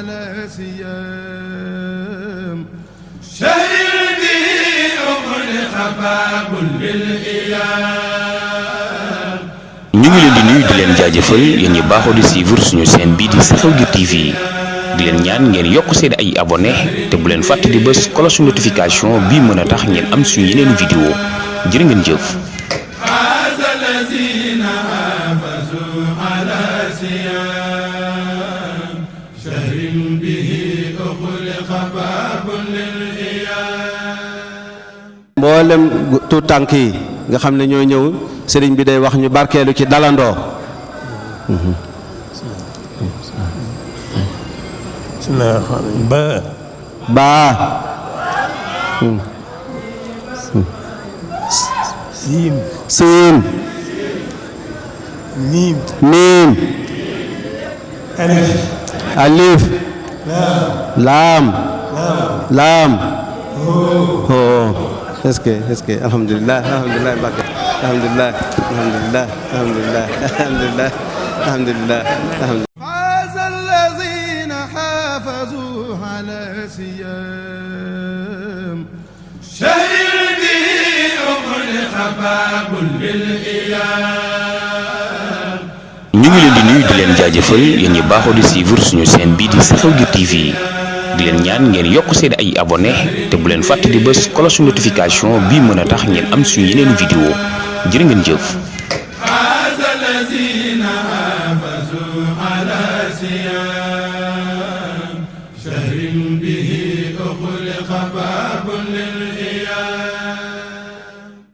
على سيام شهر به أغلق باب للإيام. ñu ngi leen di nuyu di leen jaajëfal yéen ñi baaxoo di suivre suñu chaîne bii di Xew-Jur TV di leen ñaan ngeen yokk seen ay abonné te bu leen fàtte di bës cloche notification bii mën a tax ngeen am suñu yeneen vidéo jërë ngeen jëf. mboolem tuut tànk yi nga xam ne ñoo ñëw sëriñ bi day wax ñu barkeelu ci dalandoo. baa siin miim alif laam hoo est-ce que alhamdulillah barke alhamdulillah فاز الذين حافظوا على سيام شهر به أغلق باب للإيام. ñu ngi leen di nuyu di leen jaajëfal yéen ñi baaxoo di suivre suñu chaîne bii di Xew-Jur TV di leen ñaan ngeen yokk seen ay abonné te bu leen fàtte di bës cloche notification bii mën a tax ngeen am suñu yeneen vidéo jërë ngeen jëf.